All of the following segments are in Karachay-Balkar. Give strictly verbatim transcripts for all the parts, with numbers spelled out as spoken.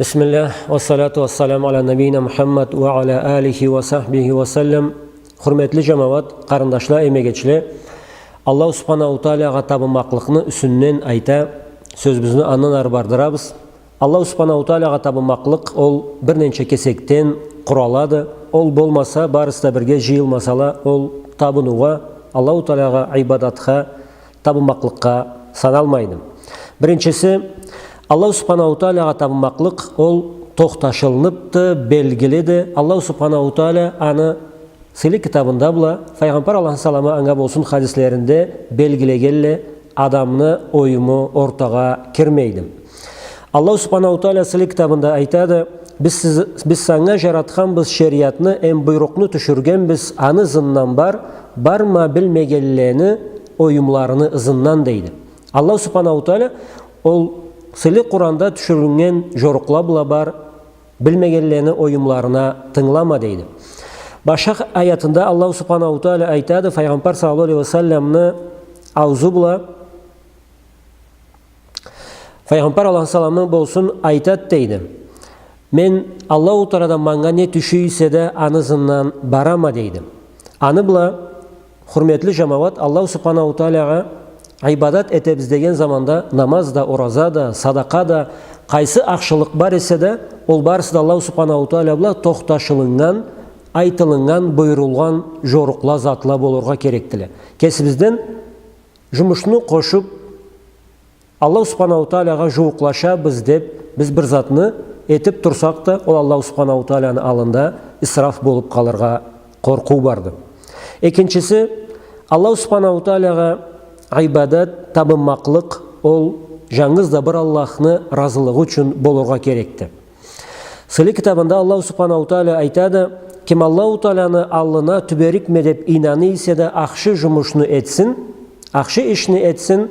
Бисмиллях, ва салату ва салам аля набийина Мухаммад ва аля алихи ва сахбихи ва саллам. Хурметли жамауат, къарындашла, эмегечле, Аллаху Субханаху ва Таалагъа табынмакълыкъны юсюнден айта, сёзюбюзню андан ары бардырабыз. Аллаху Субханаху ва Таалагъа табынмакълыкъ ол бир ненча кесекден къуралады. Ол болмаса, барысы да бирге жыйылмасала, ол табынуугъа, Аллаху Таалагъа ибадатха, табынмакълыкъгъа саналмайды. Биринчиси, Аллаху Субханаху ва Таалагъа табынмакълыкъ ол тохташылыныпды, белгилиди. Аллаху Субханаху ва Таала аны сыйлы китабында бла, Файгъамбар, Аллахны саламы анга болсун, хадислеринде белгилегенлей, адамны оюму ортагъа кирмейди. Аллаху Субханаху ва Таала сыйлы китабында айтады: «Биз сиз-, биз санга жаратханбыз шериатны эм буйрукъну тюшюргенбиз аны ызындан бар, барма билмегенлени оюмларыны ызындан», — дейди. Аллаху Субханаху ва Таала ол сыйлы Къуранда тюшюрюлген жорукъла бла бар, билмегенлени оюмларына тынгылама, дейди. Башха аятында Аллаху Субханаху ва Таала айтады, Файгъамбар саллаллаху алейхи ва салламны аузу бла, Файгъамбар, Аллахны саламы болсун, айтады, дейди: «Мен Аллаху Тааладан манга не тюше эсе да, аны ызындан барама», — дейди. Аны бла, хурметли жамауат, Аллаху Субханаху ва Таалагъа ибадат этебиз деген заманда намаз да, ораза да, садакъа да, къайсы ахшылыкъ бар эсе да, ол барысы да Аллаху Субханаху ва Таала бла тохташылыннган, айтылыннган, буюрулгъан жорукъла, затла болургъа керекдиле. Кесибизден жумушну къошуп, Аллаху Субханаху ва Таалагъа жууукълашабыз деп, биз бир затны этип турсакъ да, ол Аллаху Субханаху ва Тааланы аллында исраф болуп къалыргъа къоркъуу барды. Экинчиси, Аллаху Субханаху ва Таалагъа ибадат, табынмакълыкъ, ол жангыз да бир Аллахны разылыгъы ючюн болургъа керекди. Сыйлы китабында Аллаху Субханаху ва Таала айтады: «Ким Аллаху Тааланы аллына тюберикме деп ийнаный эсе да, ахшы жумушну этсин, ахшы ишни этсин,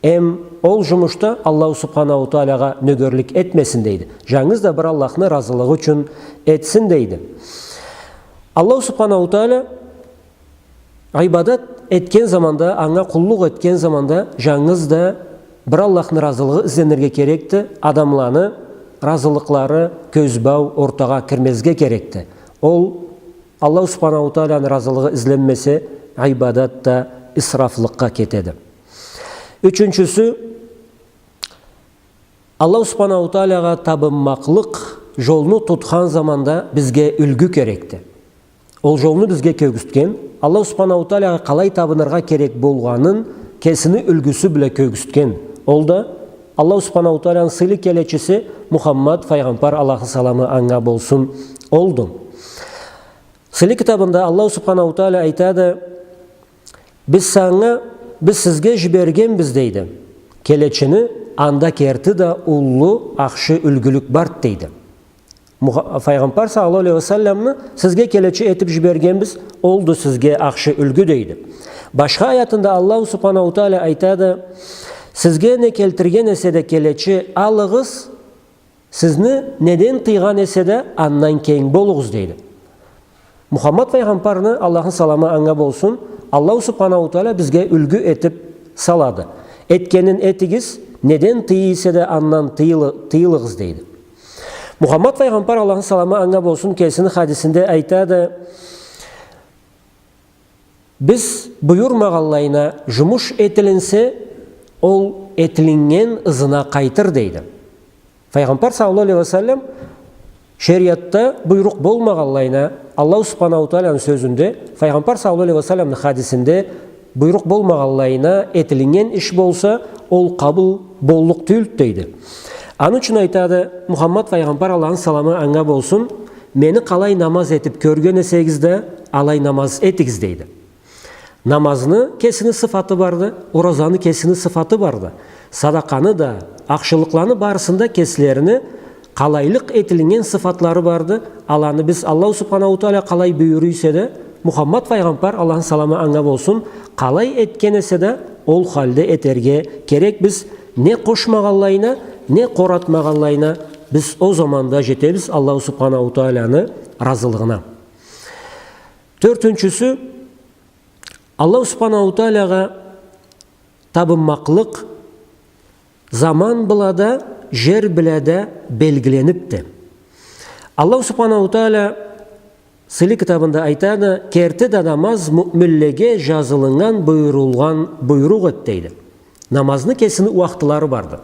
эм ол жумушда Аллаху Субханаху ва Таалагъа нёгерлик этмесин», — дейди. Жангыз да бир Аллахны разылыгъы ючюн этсин, дейди. Аллаху Субханаху ва Таала ибадат этген заманда, анга къуллукъ этген заманда жангыз да бир Аллахны разылыгъы изленирге керекди, адамланы разылыкълары, кёзбау ортагъа кирмезге керекди. Ол Аллаху Субханаху ва Тааланы разылыгъы изленмесе, ибадат да исрафлыкъгъа кетеди. Ючюнчюсю, Аллаху Субханаху ва Таалагъа табынмакълыкъ жолну тутхан заманда бизге юлгю керекди. Ол жолну бизге кёргюзтген, Аллаху Субханаху ва Таалагъа къалай табыныргъа керек болгъанын кесини юлгюсю бла кёргюзтген. Ол да Аллаху Субханаху ва Тааланы сыйлы келечиси Мухаммад файгъамбар, Аллахны саламы анга болсун, олду. Сыйлы китабында Аллаху Субханаху ва Таала айтады: «Биз санга, биз сизге жибергенбиз», — дейди. Келечини анда керти да уллу ахшы юлгюлюк барды, дейди. Муха-, Файгъамбар саллаллаху алейхи ва салламны сизге келечи этип жибергенбиз, олду сизге ахшы юлгю, дейди. Башха аятында Аллаху Субханаху ва Таала айтады: «Сизге не келтирген эсе да келечи, алыгъыз, сизни неден тыйгъан эсе да, андан кенг болугъуз», — дейди. Мухаммад файгъамбарны, Аллахны саламы анга болсун, Аллаху Субханаху ва Таала бизге юлгю этип салады. «Этгенин этигиз, неден тыйы эсе да, андан тыйылы-, тыйылыгъыз», — дейди. Мухаммад файгъамбар, Аллахны саламы анга болсун, кесини хадисинде айтады: «Биз буюрмагъанлайына жумуш этилинсе, ол этилиннген ызына къайтыр», — дейди. Файгъамбар саллаллаху алейхи ва саллам шериатда буйрукъ болмагъанлайына, Аллаху Субханаху ва Тааланы сёзюнде, Файгъамбар саллаллаху алейхи ва салламны хадисинде буйрукъ болмагъанлайына этилиннген иш болса, ол къабыл боллукъ тюйюлдю, дейди. Аны ючюн айтады Мухаммад файгъамбар, Аллахны саламы анга болсун: «Мени къалай намаз этип кёрген эсегиз да, алай намаз этигиз», — дейди. Намазны кесини сыфаты барды, оразаны кесини сыфаты барды. Садакъаны да, ахшылыкъланы барысында кеслерини къалайлыкъ этилиннген сыфатлары барды. Аланы биз Аллаху Субханаху ва Таала къалай буюра эсе да, Мухаммад файгъамбар, Аллахны саламы анга болсун, къалай этген эсе да, ол халде этерге керекбиз. Не къошмагъанлайына, не къоратмагъанлайына, биз ол заманда жетебиз Аллаху Субханаху ва Тааланы разылыгъына. Тёртюнчюсю, Аллаху Субханаху ва Таалагъа табынмакълыкъ заман бла да, жер бла да белгиленибди. Аллаху Субханаху Тааля сыйлы китабында айтады: «Керти да намаз муъминлеге жазылыннган, буюрулгъан буйрукъ эди», — дейди. Намазны кесини уахтылары барды.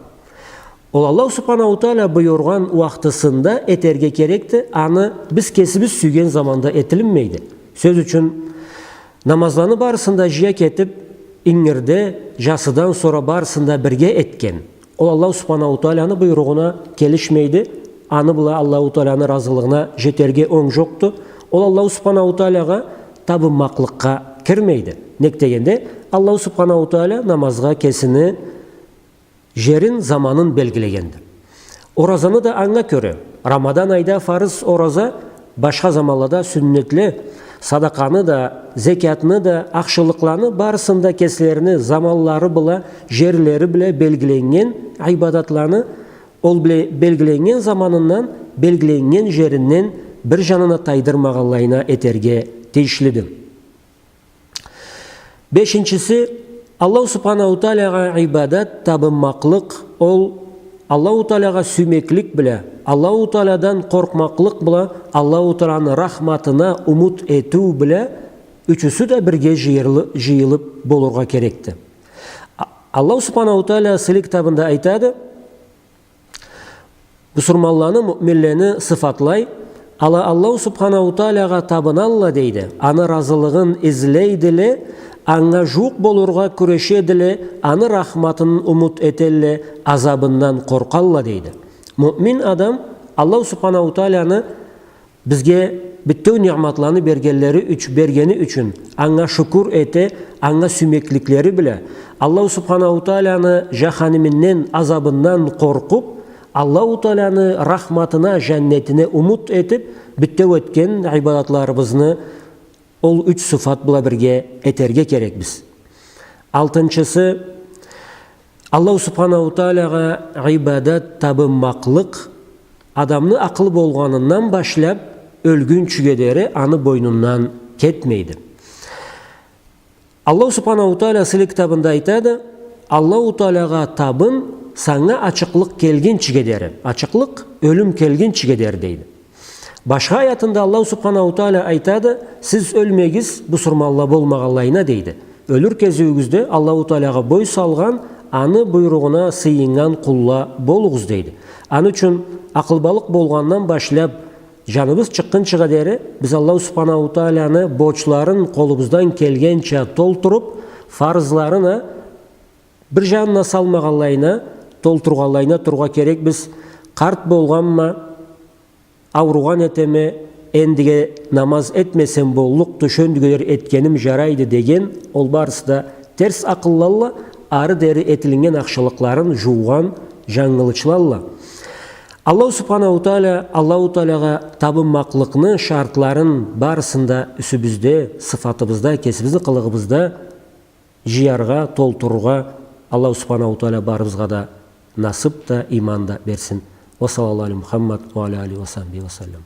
Ол Аллаху Субханаху Тааля буюргъан уахтысында этерге керекди, аны биз кесибиз сюйген заманда этилинмейди. Сёз ючюн, намазланы барысын да жыя кетиб, ингирде, жасыдан сора барысын да бирге этген, ол Аллаху Субханаху Тааляны буйругъуна келишмейди, аны бла Аллаху Тааляны разылыгъына жетерге онг жокъду. Ол Аллаху Субханаху Тааляга табынмакълыкъгъа кирмейди. Нек дегенде, Аллаху Субханаху Тааля намазгъа кесини жерин, заманын белгилегенди. Оразаны да анга кёре, Рамадан айда фарыз ораза, башха заманлада сюннетле, садакъаны да, зекятны да, ахшылыкъланы барысын да кеслерини заманлары бла, жерлери бла белгиленнген ибадатланы ол бла белгиленнген заманындан, белгиленнген жеринден бир жанына тайдырмагъанлайына этерге тийишлиди. Бешинчиси, Аллаху Субханаху Тааляга ибадат, табынмакълыкъ, ол Аллаху Тааляга сюймеклик бла, Аллаху Таалядан къоркъмакълыкъ бла, Аллаху Тааляны рахматына умут этиу бла, ючюсю да бирге жыйырлы-, жыйылыб болургъа керекди. А-, Аллаху Субханаху Тааля сыйлы китабында айтады, бусурманланы, муъминлени сыфатлай: «Ала Аллаху Субханаху Тааляга табыналла, — дейди, — аны разылыгъын излейдиле, анга жууукъ болургъа кюрешедиле, аны рахматын умут этелле, азабындан къоркъалла», — дейди. Муъмин адам Аллаху Субханаху Тааляны бизге бютеу ниъматланы бергенлери юч-, бергени ючюн анга шукур эте, анга сюймекликлери бла, Аллаху Субханаху Тааляны жаханиминден, азабындан къоркъуб, Аллаху Тааляны рахматына, жаннетине умут этиб, бютеу этген ибадатларыбызны ол юч сыфат бла бирге этерге керекбиз. Алтынчысы, Аллаху Субханаху Тааляга ибадат, табынмакълыкъ адамны акъылы болгъанындан башлаб, ёлгюнчюге дери аны бойнундан кетмейди. Аллаху Субханаху Тааля сыйлы китабында айтады: «Аллаху Тааляга табын, санга ачыкълыкъ келгинчиге дери». Ачыкълыкъ, ёлюм келгинчиге дери, дейди. Башха аятында Аллаху Субханаху Тааля айтады: «Сиз ёлмегиз, бусурманла болмагъанлайына», — дейди. Ёлюр кезиуюгюзде Аллаху Тааляга бой салгъан, аны буйругъуна сыйыннган къулла болугъуз, дейди. Аны ючюн акъылбалыкъ болгъандан башлаб, жаныбыз чыкъгъынчыгъа дери биз Аллаху Субханаху Тааляны борчларын къолубуздан келгенча толтуруб, фарызларын а бир жанына салмагъанлайына, толтургъанлайына тургъа керекбиз. Къарт болгъанма, ауругъан этеме, эндиге намаз этмесем боллукъду, шёндюгелер этгеним жарайды деген, ол барысы да терс акъыллалла, ары дери этилиннген ахшылыкъларын жуугъан жангылычлалла. Аллаху Субханаху Тааля, Аллаху Тааляга табынмакълыкъны шартларын барысын да юсюбюзде, сыфатыбызда, кесибизни къылыгъыбызда жыяргъа, толтурургъа Аллаху Субханаху Тааля барыбызгъа да насыб да, иман да берсин. Ва саллаллаху аля Мухаммад ва аля алихи ва сахбихи ва саллам.